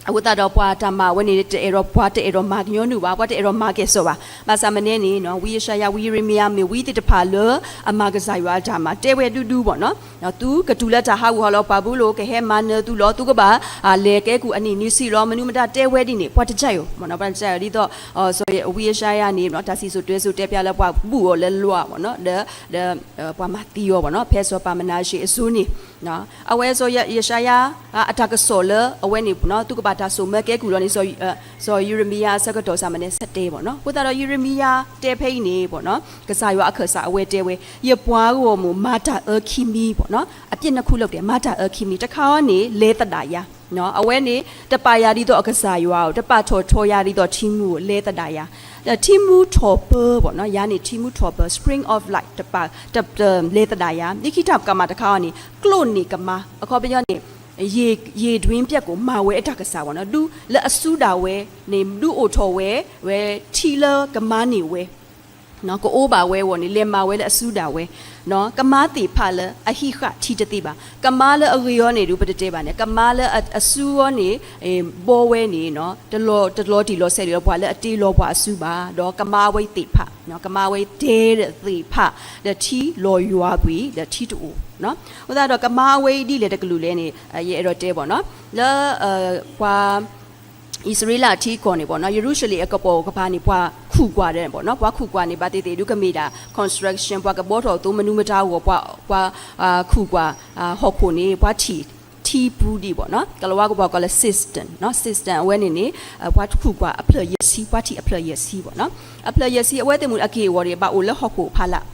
အဃိသတးဒီးပှၤတၢ်မၤဝဲန့ၣ် တအဲၣ်ဒိး ပှၤတအဲၣ်ဒိးမၤကညီနုၢ်ဘၣ်, ပှၤတအဲၣ်ဒိးမၤကဲၣ်ဆိးဘၣ်. ဘၣ်ဆၣ်မ့ၢ်န့ၣ် ဝံယၡါယၤ ဝံယံးရမံယၤ မ့ၢ်ဝံသ့ၣ်တဖၣ်လၢအမၤကစၢ်ယွၤအတၢ်မၤ တဲဝဲဒူဒူဘၣ်နီၤ. သုကတူၢ်လၢတၢ်ဟးဂူာ်ဟးဂီၤလီၤ, ပှၤဘုလိၤကဟဲမၤနၢၤသုလီၤ, သုကဘၣ်လဲၤကဲကုၢ်အနံၣ်နွံဆံလီၤ, မနုၤမတၤတဲဝဲဒ်န့ၣ် ပှၤတကးအီၤ, ပှၤတကးအီၤ ဒ်သိး စီၤဝံယၡါယၤန့ၣ် တၢ်စံၣ်စိၤတဲစိၤတဲဖျါလၢပှၤဘူၣ်အီၤလၢလီၤဘၣ်နီၤ, ဒီး ပှၤမၤသံအီၤဘၣ်နီၤ, ဖဲစီၤပၤမနၤၡ့အစိၤန့ၣ် အဝဲစီၤယၡါယၤ အတၢ်ကစီၣ်လၢအဝဲန့ၣ် သုကဘၣ်တၢ်စိာ်မၢကဲကုၢ်လီၤန့ၣ် စီၤယံးရမံယၤအဆၢကတီၢ်စ့ၢ်မ့ၢ်န့ၣ် ဆၢတဲဘၣ်နီၤ. အဃိသတးဒီး ယံးရမံယၤတဲဖဲအံၤန့ၣ်ဘၣ်နီၤ, ကစၢ်ယွၤအခၢၣ်စးအဝဲတဲဝဲ, ယပှၤဂီၢ်မုၢ်မၤတၢ်အၢခံမံၤဘၣ်နီၤ, အပြစ်နှစ်ခုလုပ်တယ်, မၤတၢ်အၢခံမံၤ, တခါအံၤန့ၣ် လဲၤသဒၣ်ယၤ, အဝဲန့ၣ် တပာ်ယၤဒ်သိးအကစၢ်ယွၤဧိၤ, တပာ်ထီၣ်ထီယၤဒ်သိးထံမူဧိၤ, လဲၤသဒၣ်ယၤ ဒီးထံမူထီၣ်ပၢဘၣ်နီၤ, ယၤန့ၣ်ထံမူထီၣ်ပၢ spring of life တပာ် တပာ် လဲၤသဒၣ်ယၤ, လၢခံတၢ်ကမၣ်တခါအံၤန့ၣ် ကျိၣ်န့ၢ်ကမါ, အခီပညီန့ၣ် ရေတွင်းပြတ် ကိးမၤဝဲအတၢ်ကစၢ်ဘၣ်နီၤ, ဒ်လၢအစုဒၣ်ဝဲန့ၣ် ဒုးအိၣ်ထီၣ်ဝဲ ဝဲထံလၢကမါန့ၢ်ဝဲ ကအိၣ်ဘၣ်ဝဲအဂီၢ်န့ၣ် လဲၤမၤဝဲလၢအစုဒၣ်ဝဲ, ကမါသ့ၣ်တဖၣ်လၢအဟံးဃာ်ထံတသ့ဘၣ်, ကမါလၢအဂ့ၤအီၤန့ၣ်ဒုး ပတတဲဘၣ်န့ၣ်, ကမါလၢအစုအီၤန့ၣ် ဘီဝဲန့ၣ် တလီၤတံၢ်လီၤဆဲးဒံးလၢပှၤလၢအတ့လီၤပှၤအစုဘၣ်, ဒီးကမါဝဲသ့ၣ်တဖၣ်, ကမါဝဲတဲဒီးသ့ၣ်တဖၣ် ဒီးထံလီၤယွၤကွံာ် ဒီးထံတအိၣ်, အဃိသတးဒီးကမါဝဲအံၤဒ်လဲၣ်တကလုာ်လဲၣ်န့ၣ် ယအဲၣ်ဒိးတဲဘၣ်နီၤ, လၢ ပှၤ အံၣ်စရ့လးထံကီၢ်န့ၣ်ဘၣ်နီၤ, ယရူၤၡလ့ၣ်အကပိာ်ကပၤန့ၣ် ပှၤခူၣ်ကွၢ်ဒီးဘၣ်နီၤ, ပှၤခူၣ်ကွၢ်န့ၣ် ဘၣ်သ့ၣ်သ့ၣ်ဒုးကမ့ၢ်ဒၣ် construction ပှၤကဘှီထီၣ်သိမနုၤမတၤအဂီၢ် ပှၤ ပှၤခူၣ်ကွၢ် ဟီၣ်ခိၣ်န့ၣ် ပှၤထံၣ်ထံပူၤဒံးဘၣ်နီၤ, ကလၤဝါကပီၤကိးလၢ cistern, cistern အဝဲန့ၣ်န့ၣ် ပှၤခူၣ်ကွၢ်အဖျၢၣ်ယဲၢ်ဆံ, ပှၤထံၣ်အဖျၢၣ်ယဲၢ်ဆံဘၣ်နီၤ, အဖျၢၣ်ယဲၢ်ဆံ အဝဲသ့ၣ်မူအက့ၢ်အဂီၤန့ၣ် ဘၣ်အိၣ်လၢဟီၣ်ခိၣ်အဖီလာ်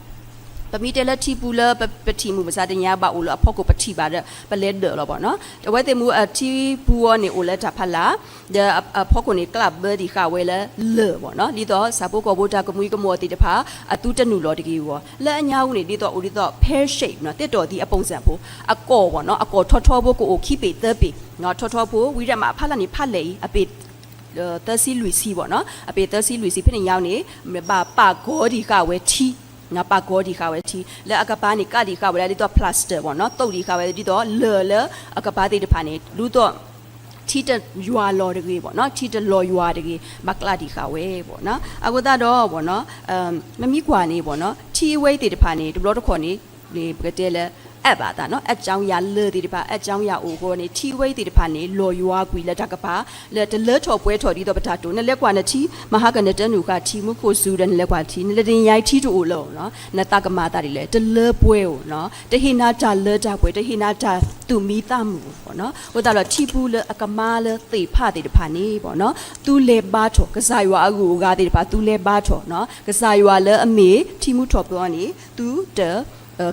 ပမ့ၢ်တဲလၢထံပူၤလၢပထံၣ်မုၢ်မဆါတနံၤ ဘၣ်အိၣ်လၢအဖီခိၣ်ပထံၣ်ဘၣ်ဒီး ပလဲၤဒၢးလီၤဘၣ်နီၤ, အဝဲသ့ၣ်မူအထံပူၤအီၤန့ၣ်အိၣ်လၢတၢ်ဖီလာ် ဒီးအဖီခိၣ်န့ၣ် ကျးဘၢဒံးဃာ်ဝဲလၢလၢၢ်ဘၣ်နီၤ, ဒ်သိးဆၣ်ဖိကီၢ်ဖိတၢ်ကမှံကမီၤသ့ၣ်တဖၣ် အသုတနုာ်လီၤတဂ့ၤအဂီၢ်, လၢအညါအူန့ၣ် ဒ်သိးအိၣ်ဒ်သိး pear shape နီၤ, သ့ၣ်တီၣ်သံအ ပုံစံ ဖိ, အကီၢ်ဘၣ်နီၤ, အကီၢ်ထီထီဖိကအိၣ်ခံပ့ၤသၢပ့ၤ, ထီထီဖိ ဝံၤဒၣ်မးအဖီလာ်န့ၣ် ဖီလာ်အံၤ အပ့ၤ သၢဆံလွံၢ်ဆံဘၣ်နီၤ, အပ့ၤသၢဆံလွံၢ်ဆံ ဖဲန့ၣ်ညါအူန့ၣ် ဘၣ်ပာ်ကီၤဒံးဃာ်ဝဲထံ ပာ်ကီၤဒံးဃာ်ဝဲထံ လၢအကပၤန့ၣ် ကးဒံးဃာ်ဝဲဒၣ်ဒ်သိး plaster ပေါ့နော်, သုးဒံးဃာ်ဝဲဒ်သိး လၢၢ်လၢအကပၤသ့ၣ်တဖၣ်န့ၣ် ဒ်သိး ထံတယွၤလီၤတဂ့ၤပေါ့နော်, ထံတလီၤယွၤတဂ့ၤ ဘၣ်ကးဒံးဃာ်ဝဲပေါ့နော်. အဃိသတးဒီးပေါ့နော်, မ့မ့ၢ်ကွၢ်န့ၣ်ပေါ့နော်, ထံအဝဲသ့ၣ်တဖၣ်န့ၣ် တဘျီတခီၣ်န့ၣ် န့ၣ်ပကတဲလၢ အပ်ပါသးနော်, အပ်ကြောင်းရာလၢၢ်သ့ၣ်တဖၣ် အပ်ကြောင်းရာအိၣ်အဃိန့ၣ် ထံအဝဲသ့ၣ်တဖၣ်န့ၣ် လီၤယွၤကွံာ်လၢတၢ်ကပၤ လၢတလၢထီၣ်ပှဲၤထီၣ်ဒ်သိးပတၢ်တိာ်, နလဲၤကွၢ်နထံ မဟါကနၢတနူၣ်ဃာ်ထံ မူခိၣ်စူၤဒီး နလဲၤကွၢ်ထံ နလဲၤတနံၤညါအံၤထံတအိၣ်လၢၤနီၤ, နတၢ်ကမၤအသးဒ်လဲၣ်, တလၢပှဲၤဧိၤနီၤ, တဟ့ၣ်နၤတၢ်လၢတၢ်ပှဲၤ, တဟ့ၣ်နၤတၢ်သူၣ်မံသးမုာ်ဧိၤနီၤ. အဃိသတးဒီး ထံပူၤလၢအကမါလၢသ့ၣ်ဖးသ့ၣ်တဖၣ်န့ၣ်ပေါ့နော်, သုလဲၤဘါထီၣ် ကစၢ်ယွၤအဂုၤအဂၤသ့ၣ်တဖၣ် သုလဲၤဘါထီၣ်နီၤ, ကစၢ်ယွၤလၢအမ့ၢ်ထံမူထီၣ်ပၢအီၤန့ၣ် သုတ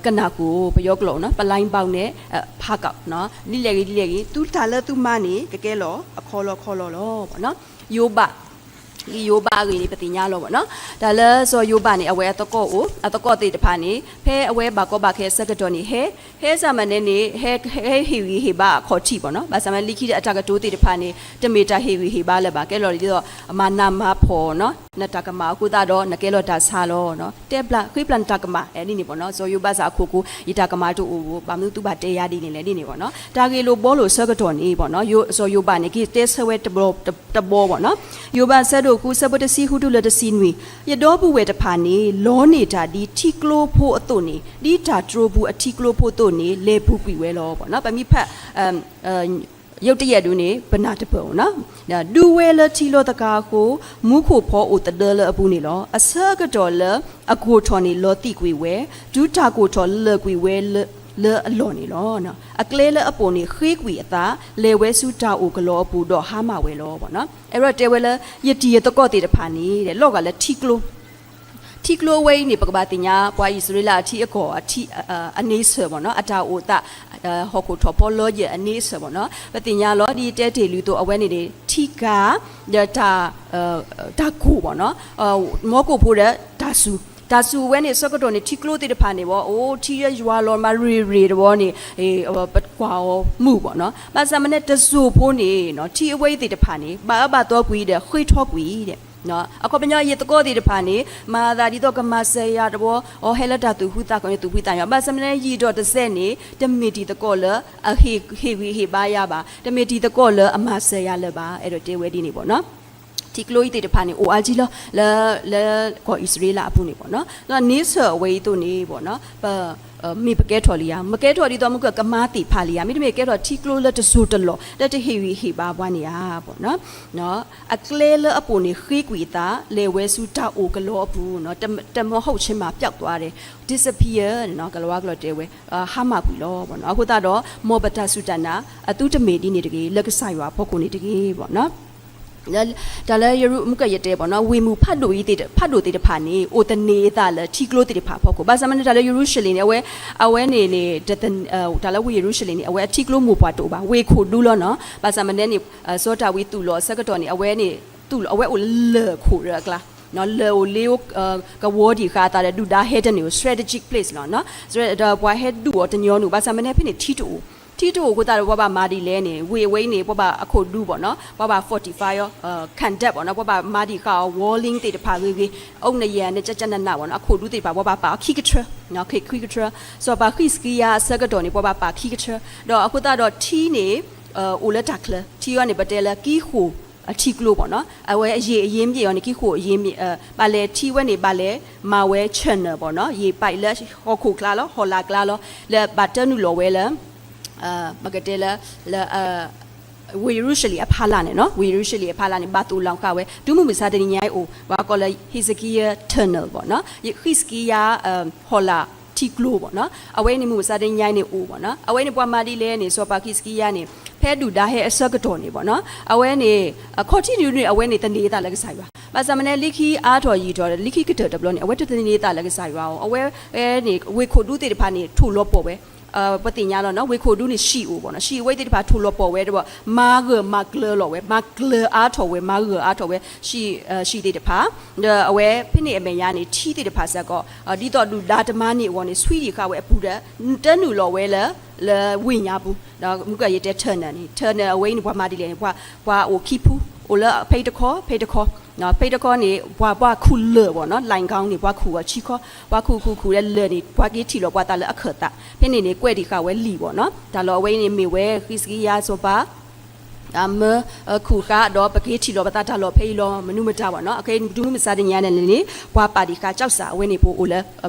ကနၢ်ဟူ, ပယီၤကျိာ်နီၤ, ပလိုင်းဘၣ်နဲၣ် ဖးကီးနီၤ, ဒ်လဲၣ်ဂ့ၤဒ်လဲၣ်ဂ့ၤ သုတၢ်လၢသုမၤန့ၣ် ကကဲလီၤအခီလီခီလီလီၤ. ယိၤဘး, ယိၤဘးအဂ့ၢ်န့ၣ် ပသ့ၣ်ညါလီၤပေါ့နော်. တၢ်လၢစီၤယိၤဘးန့ၣ် အဝဲအသကိးအိၣ်, အသကိးသ့ၣ်တဖၣ်န့ၣ် ဖဲအဝဲဘၣ်ကီဘၣ်ခဲအဆၢကတီၢ်န့ၣ် ဟဲ, ဟဲစ့ၢ်မၤန့ၣ်န့ၣ် ဟဲ, ဟဲဟ့ၣ်ဂံၢ်ဟ့ၣ်ဘါအခီၣ်ထံးပေါ့နော်. ဘၣ်ဆၣ်မ့ၢ်လၢခံဒီးအတၢ်ကတိၤသ့ၣ်တဖၣ်န့ၣ် တမ့ၢ်တၢ်ဟ့ၣ်ဂံၢ်ဟ့ၣ်ဘါလၢၤဘၣ်, ကဲလီၤဒ်သိး မၤနးမၤဖှီၣ်နီၤ, နတၢ်ကမၤအဃိသတးဒီး နကဲလီၤတၢ်ဆါလီၤနီၤ, တဲဘျးဃ့ဘျးနတၢ်ကမၤ ဒ်န့ၣ်ပေါ့နော်. စီၤယိၤဘးစ့ၢ်အခိၣ်ကိၤ ယတၢ်ကမၤတအိၣ်ဘၣ်, ဘၣ်မနုၤသုဘၣ်တဲယၤဒ်န့ၣ်လဲၣ်ဒ်န့ၣ်ပေါ့နော်. တၢ်ဂ့ၢ်လိာ်ဘှီလိာ်ဆၢကတီၢ်န့ၣ်ပေါ့နော်, စီၤယိၤဘးန့ၣ် က့ၤတဲဆၢဝဲတဘီ, တဘီပေါ့နော်. ယိၤဘးဆၢဒိၣ်ဃုဆၢဖိတဆံဃုတုၤလၢတဆံနွံ, ယဒီပုၢ်ဝဲၢ်တဖၣ်န့ၣ် လီန့ၢ်တၢ်ဒ်ထံကျိဖိအသိးန့ၣ်, ဒ်တၢ်တြိာ်ပူၤအထံကျိဖိအသိးန့ၣ် လဲၤပူၤကွံာ်ဝဲလီၤပေါ့နော်. ပမ့ၢ်ဖး ရုပ်တရက်ဒုန့ၣ် ပနၢ်တပၢၢ်ဧိၤနီၤ, ဒုးဝဲလၢထံလီၤသကၤအဃိ, မူခိၣ်ဖီအိၣ်သဒၢလၢအပူၤန့ၣ်လီၤ. အဆၢကတီၢ်လၢအကိၢ်ထီၣ်န့ၣ် လီၤသံးကွံာ်ဝဲ, တုၤတၢ်ကိၢ်ထီၣ်လၢာ်ကွံာ်ဝဲလၢအလီၢ်န့ၣ်လီၤ. အကျဲလၢအပိာ်န့ၣ်ဃ့ကွံာ်အသး, လဲၤဝဲဆူတၢ်အိၣ်ကလီအပူၤ ဒီးဟါမၢ်ဝဲလီၤ. အဲၣ်ဒိးတဲဝဲလၢ ယတံၤယသကိးသ့ၣ်တဖၣ်န့ၣ် လီၤဂာ်လၢထံကျိ ထံကျိအဝဲအံၤန့ၣ် ပကဘၣ်သ့ၣ်ညါ ပှၤအံၣ်စရ့လးအထံအကီၢ် အထံ အန့ဆၢၣ်ပေါ့နော်, အတၢ်အိၣ်သး ဟီၣ်ခိၣ်ထီၣ်ဖီလီယဲၢ်အန့ဆၢၣ်ပေါ့နော်. ပသ့ၣ်ညါလီၤ ဒ်ယတဲတ့ၢ်လုၢ်အသိး အဝဲန့ၣ်န့ၣ် ထံကၤ ဒီးတၢ် တၢ်ကိၢ်ပေါ့နော်, မီကိၢ်ဖိဒီးတၢ်စူၤ, တၢ်စူၤအဝဲန့ၣ် ဆၢကတီၢ်န့ၣ် ထံကျိသ့ၣ်တဖၣ်န့ၣ်ဝဲ အိၣ်ထံယွၤလီၤမးရ့ၣ်ရ့ၣ်တဝီန့ၣ် ပကွၢ်အီၤမုာ်ပေါ့နော်. ဘၣ်ဆၣ်မ့ၢ်န့ၣ် တစိၢ်ဖိန့ၣ် ထံအဝဲအံၤသ့ၣ်တဖၣ်န့ၣ် ဘၣ်အၢဘၣ်သီကွံာ်ဒီး ဃ့ထီကွံာ်ဒီး အခီပညီ ယသကိးသ့ၣ်တဖၣ်န့ၣ် မၤသးဒ်သိးကမၤစၢၤယၤတဝီ, အီဟဲလၢတၢ်သူၣ်ဖှံသးညီ သူၣ်ဖှံသးညီ, ဘၣ်ဆၣ်မ့ၢ်န့ၣ် ယံာ်ဒီးတစဲးန့ၣ် တမ့ၢ်တံၤသကိးလၢအဟ့ၣ်ဂံၢ်ဟ့ၣ်ဘါယၤဘၣ်, တမ့ၢ်တံၤသကိးလၢအမၤစၢၤယၤလၢၤဘၣ်, အဲၣ်ဒိးတဲဝဲဒ်န့ၣ်ပေါ့နော်. ထံကျိအံၤသ့ၣ်တဖၣ်န့ၣ် အိၣ်အါကံလီၤ လၢ လၢကီၢ်အံၣ်စရ့လးအပူၤန့ၣ်ပေါ့နော်. န့ဆၢၣ်အဝဲအံၤအသိးန့ၣ်ပေါ့နော်, ပ မ့ၢ်ပကဲထီၣ်လံဧါ, မ့ၢ်ကဲထီၣ်ဒ်သိး မ့ၢ်ကကမါသ့ၣ်ဖးလံဧါ, မ့တမ့ၢ်ကဲထီၣ်ထံကျိလၢတစိၢ်တလီၢ် လၢတဟ့ၣ်ဂံၢ်ဟ့ၣ်ဘါပှၤန့ၣ်ဧါပေါ့နော်. အကျဲလၢအပိာ်န့ၣ်ဃ့ကွံာ်အသး, လဲၤဝဲဆူတၢ်အိၣ်ကလီအပူၤ, တမဟောက်ခြင်းမှာ ပျောက်သွားတယ်, disappear န့ၣ် ကလၤဝါကျိာ်တဲဝဲ ဟါမၢ်ကွံာ်လီၤပေါ့နော်. အဃိသတးဒီး မ်ပတၢ်စူၢ်တၢ်နာ် အသုတမ့ၢ်ဒ်န့ၣ်တဂ့ၤ, လၢကစၢ်ယွၤအဖီခိၣ်န့ၣ်တဂ့ၤပေါ့နော်. တၢ်လၢယရူ, မုၢ်ကၢ်ယတဲပေါ့နော်, ဝ့ၢ်မုၢ်ဖးဒိၣ်အံၤသ့ၣ်, ဖးဒိၣ်သ့ၣ်တဖၣ်န့ၣ် အိၣ်သန့ၤအသးလၢထံကျိသ့ၣ်တဖၣ်အဖီခိၣ်, ဘၣ်ဆၣ်မ့ၢ်န့ၣ် တၢ်လၢယရူၤၡလ့ၣ်န့ၣ် အဝဲ, အဝဲန့ၣ်န့ၣ် တၢ်လၢဝ့ၢ်ယရူၤၡလ့ၣ်န့ၣ် အဝဲအထံကျိမိၢ်ပှၢ်တအိၣ်ဘၣ်, ဝ့ၢ်ခိၣ်ဒူလီၤနီၤ. ဘၣ်ဆၣ်မ့ၢ်န့ၣ် စီၤဒၤဝံးသူၣ်လီၤအဆၢကတီၢ်န့ၣ် အဝဲန့ၣ် သူၣ်လီၤ အဝဲအိၣ်လၢၢ်ခိၣ်ဒီးအကျါ, လၢၢ်အိၣ်လ့ ကဝီၤဒံးဃာ်အသးဒီး ဒုၣ်ဒါဟဲတန့ၢ် strategic place လီၤ. ဒီးပှၤဟဲဒုးအီၤတညီနုၢ်, ဘၣ်ဆၣ်မ့ၢ်န့ၣ် ဖဲန့ၣ်ထံတအိၣ်, ထံတအိၣ်အဃိသတးဒီး ပှၤဘၣ်မၤဒ်လဲၣ်န့ၣ် ဝ့ၢ်အဝဲအံၤန့ၣ် ပှၤဘၣ်အခိၣ်ဒူဘၣ်နီၤ, ပှၤဘၣ် fortify အီၤ, ခံတပ်ဘၣ်နီၤ, ပှၤဘၣ်မၤဒံးဃာ်အီၤ walling သ့ၣ်တဖၣ်ဂ့ၤဂ့ၤ, အိၣ်နယဲၢ်န့ၣ် ကကနနးဘၣ်နီၤ, အခိၣ်ဒူသ့ၣ်တဖၣ် ပှၤဘၣ်ပာ်အီၤခံကထၢ, ခံကထၢ, စီၤပၤဃံးစကံယၤအဆၢကတီၢ်န့ၣ် ပှၤဘၣ်ပာ်ခံကထၢ, ဒီးအဃိသတးဒီးထံန့ၣ် အိၣ်လၢတၢ်ချၢ, ထံအီၤန့ၣ် ပတဲလၢကံဃိၣ်အထံကျိဘၣ်နီၤ, အဝဲအယံာ်အယံာ်မ့ၢ်အီၤန့ၣ် ကံဃိၣ်အယံာ်မ့ၢ်, ဘၣ်လဲၤထံဝဲန့ၣ် ဘၣ်လဲၤမၤဝဲ channel ဘၣ်နီၤ, ယံာ်ပာ်လၢဟီၣ်ခိၣ်ကျါလီၤ, ဟီၣ်လာ်ကျါလီၤ, လၢဘၣ်တၢနုာ်လီၤဝဲလၢ ပကတဲလၢ လၢ ဝ့ၢ်ယရူၤၡလ့ၣ်အဖီလာ်န့ၣ်နီၤ, ဝ့ၢ်ယရူၤၡလ့ၣ်အဖီလာ်န့ၣ် ဘၣ်သိၣ်လီၤဃာ်ဝဲ, တုၤမုၢ်မဆါတနံၤညါအံၤအိၣ်, ပှၤကိးလၢ ဟံးစကံယၤ tunnel ဘၣ်နီၤ, ဃံးစကံယၤ ဟီၣ်လာ်ထံကျိဘၣ်နီၤ, အဝဲန့ၣ်မုၢ်မဆါတနံၤညါအံၤန့ၣ်အိၣ်ဘၣ်နီၤ, အဝဲန့ၣ် ပှၤမၤဒ်လဲၣ်န့ၣ် စီၤပၤဃံးစကံယၤန့ၣ် ဖဲဒုၣ်ဒါဟဲအဆၢကတီၢ်န့ၣ်ဘၣ်နီၤ, အဝဲန့ၣ် အခီၣ်ထံးဒုန့ၣ် အဝဲန့ၣ်သန့ၤအသးလၢကစၢ်ယွၤ, ဘၣ်ဆၣ်မ့ၢ်န့ၣ် လၢခံအါထီၣ်ယံာ်ထီၣ် လၢခံကတၢၢ်တဘျီန့ၣ် အဝဲတသန့ၤအသးလၢကစၢ်ယွၤအီၤ, အဝဲန့ၣ် ဝ့ၢ်ခိၣ်ဒူသ့ၣ်တဖၣ်န့ၣ် ထိၣ်လီၤပှီၢ်ဝဲ ပသ့ၣ်ညါလီၤနီၤ, ဝ့ၢ်ခိၣ်ဒူန့ၣ် ဟံၣ်အိၣ်ဘၣ်နီၤ, ဟံၣ်အဝဲသ့ၣ်တဖၣ်ထိၣ်လီၤပှီၢ်ဝဲဒီး မၤဂၢၢ်မၤကျၢၤလီၤဝဲ, မၤကျၢၤအါထီၣ်ဝဲ, မၤဂၢၢ်အါထီၣ်ဝဲ ဟံၣ်သ့ၣ်တဖၣ်, ဒီးအဝဲဖဲန့ၣ်အမဲာ်ညါန့ၣ် ထံသ့ၣ်တဖၣ်စ့ၢ်ကီး ဒ်သိးဒုၣ်ဒါတမၤန့ၢ်အဂီၢ်န့ၣ် ဆွံဒံးဃာ်ဝဲအပူၤဒီး တၢနုာ်လီၤဝဲလၢ လၢဝ့ၢ်ညါပူၤ, ဒီးမုၢ်ကၢ်ယတဲ tunnel န့ၣ် tunnel အဝဲအံၤန့ၣ် ပှၤမၤဒ်လဲၣ်န့ၣ် ပှၤအိၣ်ခံဖု, အိၣ်လၢဖဲတခီ ဖဲတခီ ဖဲတခီန့ၣ် ပှၤ ပှၤခူၣ်လၢၢ်ဘၣ်နီၤ, လံာ်ကီန့ၣ် ပှၤခူၣ်အီၤဆံခီ, ပှၤခူၣ်ခူၣ်ခူၣ်ဒီးလၢၢ်န့ၣ် ပှၤက့ၤထံၣ်လီၤပှၤသးလၢအခၢၣ်သး, ဖဲန့ၣ်န့ၣ် ကွဲးဒံးဃာ်ဝဲလံာ်ဘၣ်နီၤ, တၢ်လီၢ်အဝဲအံၤန့ၣ်မ့ၢ်ဝဲ ဃံးစကံယၤစီၤပၤ မၢ ခူၣ်ဃာ်ဒီး ပက့ၤထံၣ်လီၤပသးတၢ်လီၢ်ဖဲအံၤလီၤ မနုၤမတၤဘၣ်နီၤ, အခဲအံၤ တုၤမုၢ်မဆါတနံၤညါန့ၣ်န့ၣ် ပှၤပာ်ဒံးဃာ်ကၠီၣ်စး အဝဲန့ၣ်ပအိၣ်လၢ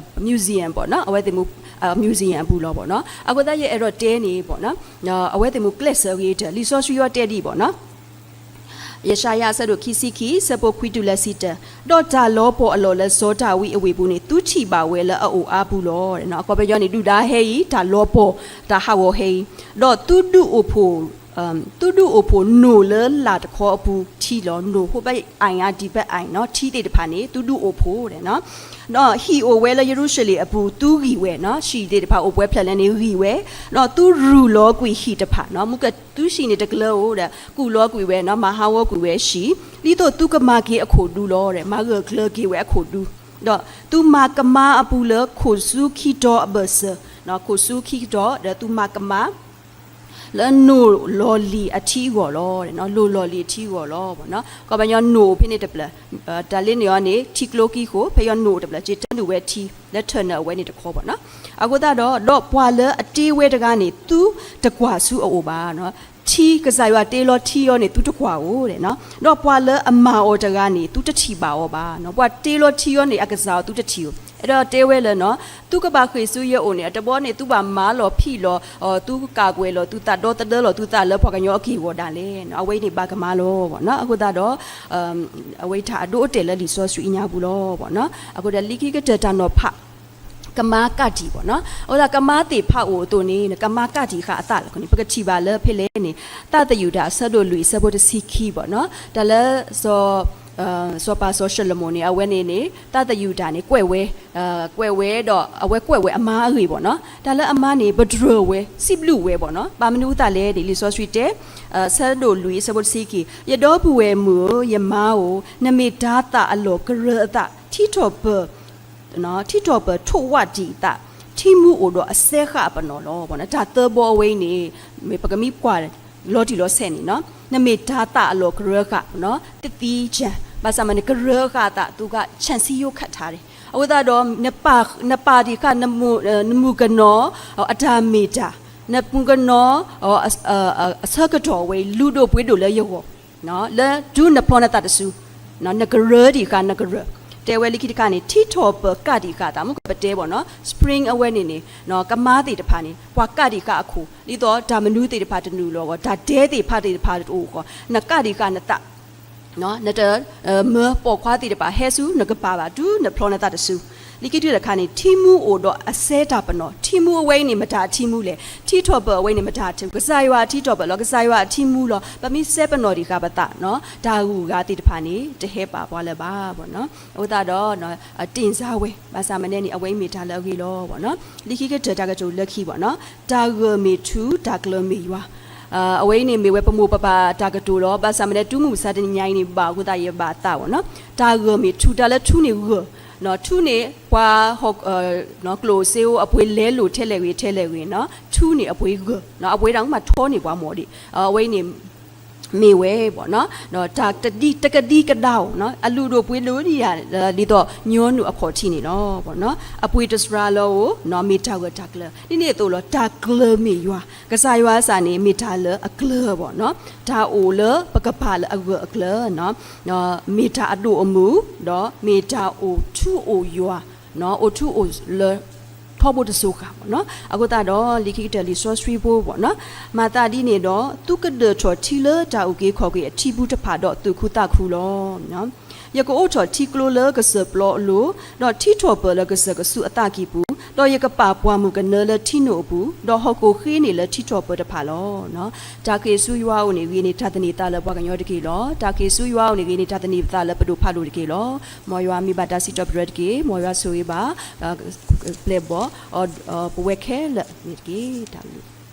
museum ဘၣ်နီၤ, အဝဲသ့ၣ်မူ museum အပူၤလီၤဘၣ်နီၤ, အဃိသတးယအဲၣ်ဒိးတဲန့ၣ်ဘၣ်နီၤ, အဝဲသ့ၣ်မူကျဲးစၢးဂ့ၤတၢၢ် လံာ်စီဆှံအီၤတဲဒံးဘၣ်နီၤ ယၡါယၤအဆၢဒိၣ်ခံဆံခံ ဆၢဖိခွံတုၤလၢဆံတၢ, ဒီးတၢ်လီၤပှီၢ်အလီၢ်လၢစီၤဒၤဝံးအဝ့ၢ်ပူၤန့ၣ် သုထံၣ်ဘၣ်ဝဲလၢအအိၣ်အါပူၤလီၤ. အခီပညီန့ၣ် ဒုၣ်ဒါဟဲအံၤ တၢ်လီၤပှီၢ် တၢ်ဟးဂီၤဟဲအံၤ, ဒီးသုဒုးအိၣ်ဖှိၣ် သုဒုးအိၣ်ဖှိၣ်နိၣ်လၢလာ်တခီအပူၤထံလီၤ, နိၣ် ဟိဘၢၣ်အၣ်အါ ဒံဘၢၣ်အၣ်နီၤ, ထံသ့ၣ်တဖၣ်န့ၣ် သုဒုးအိၣ်ဖှိၣ်ဒီး ဒီးဟံၣ်အိၣ်ဝဲလၢယရူၤၡလ့ၣ်အပူၤ သုဂံၢ်ဝဲနီၤ, ဟံၣ်သ့ၣ်တဖၣ်အိၣ်ပှဲၤဖျၢၣ်လၢန့ၣ်ဂံၢ်ဝဲ, ဒီးသုရူၢ်လီၤကွံာ်ဟံၣ်တဖၣ်နီၤ, မူကသုဟံၣ်န့ၣ်တကျၢၤဧိၤဒီး ကူၣ်လီၤကွံာ်ဝဲနီၤ, မၤဟးဂီၤကွံာ်ဝဲဟံၣ်, ဒ်သိးသုကမၤက့ၤအခိၣ်ဒူလီၤ, မၤဂၢၢ်ကျၢၤက့ၤဝဲအခိၣ်ဒူ, ဒီးသုမၤကမါအပူၤလၢခိၣ်ဆူခံတီၤအဘၢၣ်စၢၤ, ခိၣ်ဆူခံတီၤ ဒီးသုမၤကမါ လၢနိၣ်လီၤလံၤအထံအဂီၢ်လီၤ, နိၣ်လီၤလံၤအထံအဂီၢ်လီၤ, အခီပညီနိၣ်အိၣ်ဖဲန့ၣ်တဖျၢၣ်, တၢ်လၢန့ၣ်အီၤန့ၣ် ထံကျိခံဃိ, ဖဲအံၤနိၣ်အိၣ်တဖျၢၣ် က့ၤတၢနုာ်ဝဲထံ လၢထၢၣ်နၢၣ်အဝဲန့ၣ်တခီဘၣ်နီၤ, အဃိသတးဒီး ဒီးပှၤလၢအတ့ဝဲတဂၤန့ၣ် သုတကွၢ်ဆူအအိၣ်ဘၣ် ထံကစၢ်ယွၤတ့လီၤထံအီၤန့ၣ် သုတကွၢ်ဧိၤ, ဒီးပှၤလၢအမၤအီၤတဂၤန့ၣ် သုတထံၣ်ဘၣ်အီၤဘၣ်, ပှၤတ့လီၤထံအီၤန့ၣ် အကစၢ်အီၤသုတထံၣ်ဧိၤ, အဲၣ်ဒိးတဲဝဲလၢ သုကဘၣ်ဃ့ၢ်ဆူယအိၣ်န့ၣ် အတဘျီန့ၣ် သုဘၣ်မၤလီၤဖံးလီၤ သုကၢ်ကွဲးလီၤသုသး ဒီသဒၢလီၤသုသးလၢပှၤကညီအက့ၢ်အဂီၤဒၣ်လဲာ်, အဝဲအံၤန့ၣ်ဘၣ်ကမါလီၤဘၣ်နီၤ, အဃိသတးဒီး အဝဲအံၤတၢ်အဒိအတဲာ်လၢလံာ်စီဆှံအညါပူၤလီၤဘၣ်နီၤ, အဃိဒီးလၢခံကတၢၢ်တၢ်နီၤဖး ကမါကၣ်တံာ်ဘၣ်နီၤ, အဃိသတးကမါသ့ၣ်တဖၣ်အိၣ်အသိးန့ၣ် ကမါကၣ်တံာ်ဃာ်အသးလီၤန့ၣ် ပကထံၣ်ဘၣ်လၢဖဲလဲၣ်န့ၣ် သးသယုၢ်တၢ်အဆၢဒိၣ်လွံၢ်အဆၢဖိတဆံခံဘၣ်နီၤ, တၢ်လၢ စီၤပၤစီၤၡလိၤမိၣ်န့ၣ် အဝဲန့ၣ်န့ၣ် သးသယုၢ်တၢ်န့ၣ် ကွဲးဝဲ ကွဲးဝဲဒီး အဝဲကွဲးဝဲအမါအဂ့ၢ်ဘၣ်နီၤ, တၢ်လၢအမါန့ၣ် ပတြၢၤဝဲ စံးဘျုးဝဲဘၣ်နီၤ, ဘၣ်မနုၤအဃိသတးလဲၣ်န့ၣ် လံာ်စီဆှံတဲ ဆၢဒိၣ်လွံၢ်အဆၢဖိတဆံခံ, ယဒီပုၢ်ဝဲၢ်မုၣ်ဧၢ, ယမါဧိၤ, နမ့ၢ်တၤသၣ်အလီၢ်ကရၢအသး, ထံထီၣ်ပၢၢ် ထံထီၣ်ပၢၢ်ထိၣ်ဝးတံာ်အသး, ထံမူအိၣ်ဒီးအစဲဃာ်အပနီၣ်လီၤ. တၢ်သၢဘီအဝဲအံၤန့ၣ် ပကမ့ၢ်ကွၢ်လီၤတံၢ်လီၤဆဲးန့ၣ်နီၤ, နမ့ၢ်တၤသၣ်အလီၢ်ကရၢဃာ်နီၤ, တသံကၢ်, ဘၣ်ဆၣ်မ့ၢ်နကရၢဃာ်အသး သူက ဆၣ်ဆံယိကထါန့ၣ်, အဃိသတးဒီး နပာ်တံၢ်ဃာ် နမုၣ်ကနီၤ အတၢ်မ့ၢ်တၢ်, နမုၣ်ကနီၤ အဆၢကတီၢ်ဝဲအံၤ လုၢ်ဒိၣ်ပှ့ၤဒိၣ်လၢယဂီၢ် လၢတုၤနဖျီနသးတစု, နကရၢတံၢ်ဃာ်နကရၢ, တဲဝဲလၢခံတခါန့ၣ် ထံထီၣ်ပၢၢ်ကၣ်တံၢ်ဃာ်သး မ့ၢ်ကပတဲဘၣ်နီၤ, spring အဝဲန့ၣ်န့ၣ် ကမါသ့ၣ်တဖၣ်န့ၣ် ပှၤကၣ်တံၢ်ဃာ်အခိၣ် ဒ်သိးတၢ်မနုၤသ့ၣ်တဖၣ်တနုာ်လီၤအဂီၢ် တၢ်ဒဲသ့ၣ်တဖၣ်သ့ၣ်တဖၣ်တအိၣ်ဃီ, နကၣ်တံၢ်ဃာ်နသး နတမၢပိာ်ခွါသ့ၣ်တဖၣ်ဟဲဆူနကပၤဘၣ် တုၤနဖျီနသးတစု, လၢခံတခါန့ၣ် ထံမူအိၣ်ဒီးအစဲတၢ်ပနီၣ်, ထံမူအဝဲအံၤန့ၣ် မတၤအထံမူလဲၣ်, ထံထီၣ်ပၢၢ်အဝဲန့ၣ် မတၤအထံမူ, ကစၢ်ယွၤအထံထီၣ်ပၢၢ်လီၤ, ကစၢ်ယွၤအထံမူလီၤ, ပမ့ၢ်စဲပနီၣ်တံၢ်ဃာ်ပသး တၢ်ဂုၤဂၤသ့ၣ်တဖၣ်န့ၣ် တဟဲပာ်ပှၤလၢၤဘၣ်ဘၣ်နီၤ, အဃိသတးဒီး တင်စားဝဲ ဘၣ်ဆၣ်မ့ၢ်န့ၣ် အဝဲအံၤမ့ၢ်တၢ်လၢအဂ့ၤလီၤဘၣ်နီၤ, လၢခံကတၢၢ်တၢ်ကတိၤလၢခံဘၣ်နီၤ, တၢ်ဂၢၢ်မ့ၢ်ထူ တၢ်ကျၢၤမ့ၢ်ယွၤ, အဝဲအံၤန့ၣ် မ့ၢ်ဝဲပမိၢ်ပပၢ်တၢ်ကတိၤလီၤ, ဘၣ်ဆၣ်မ့ၢ်န့ၣ် တုၤမုၢ်မဆါတနံၤညါအံၤန့ၣ် ဘၣ်အဃိသတးယဘၣ်သးဘၣ်နီၤ, တၢ်ဂၢၢ်မ့ၢ်ထူ တၢ်လၢထူန့ၣ်ဂၢၢ်, ထူန့ၣ် ပှၤ ကျိၣ်စ့ဧိၤ အပှ့ၤလဲလိာ်ထဲလဲၣ်ဂ့ၤထဲလဲၣ်ဂ့ၤနီၤ, ထူန့ၣ်အပှ့ၤဂၢၢ်, အပှ့ၤတၢ်မးထီန့ၢ်ပှၤမီၣ်ဒံး, အဝဲအံၤန့ၣ် မ့ၢ်ဝဲဘၣ်နီၤ, တၢ်တကဒံကဒါဧိၤနီၤ, အလုၢ်ဒိၣ်ပှ့ၤဒိၣ်ဒံးယၤ ဒ်သိးညီနုၢ်အခီၣ်ထံးန့ၣ်လီၤ. အပှ့ၤတစှၤလီၤဧိၤနီၤ, မ့ၢ်တၢ်ဂၢၢ်တၢ်ကျၢၤ, ဒ်န့ၣ်အသိးလီၤ, တၢ်ကျၢၤမ့ၢ်ယွၤ, ကစၢ်ယွၤအသးန့ၣ် မ့ၢ်တၢ်လၢအကျၢၤဘၣ်နီၤ, တၢ်အိၣ်လၢပကပၤလၢအဂၢၢ်အကျၢၤနီၤ, မ့ၢ်တၢ်အဒိၣ်အမုၢ်, ဒီးမ့ၢ်တၢ်အိၣ်ထူအိၣ်ယွၤ, အိၣ်ထူအိၣ်လၢ ထီဘိတစိၤဃာ်ဘၣ်နီၤ, အဃိသတးဒီး လံာ်ခံကတၢၢ်လံာ်စီဆှံဖိဘၣ်နီၤ, မၤသးဒ်န့ၣ်ဒီး သုကဒၢၣ်ထီၣ်ထံလၢတၢ်အုၣ်က့ၤခီၣ်က့ၤအထံပူၤတဖၣ်ဒီးသူၣ်ခုသးခုလီၤ. ယကအိးထီၣ်ထံကျိလၢကစၢၢ်ပျီအလိၤ, ဒီးထံထီၣ်ပၢၢ်လၢကစၢၢ်ကဆူးအသးကံၢ်ပူၤ, ဒီးယကပာ်ပှၢ်မုၢ်ကနၢလၢထံနိၣ်အပူၤ, ဒီးဟီၣ်ခိၣ်ဃ့န့ၢ်လၢထံထီၣ်ပၢၢ်တဖၣ်လီၤ. တၢ်ဃ့ၢ်ဆူယွၤအအိၣ်န့ၣ် ဂ့ၤန့ၢ်တၢ်သန့ၤသးလၢပှၤကညီတက့ၢ်လီၤ. တၢ်ဃ့ၢ်ဆူယွၤအအိၣ်န့ၣ် ဂ့ၤန့ၢ်တၢ်သန့ၤသးလၢပဒိၣ်ဖးဒိၣ်တက့ၢ်လီၤ. မ်ယွၤမ့ၢ်ဘၣ်တၢ်စံးထီၣ်ပတြၢၤတက့ၢ်. မ်ယွၤဆိၣ်ဂ့ၤဘၣ် ပျဲၢ်ဘီၣ် ပဝဲခဲလၢာ်န့ၣ်တက့ၢ်. တၢ်ဘျုး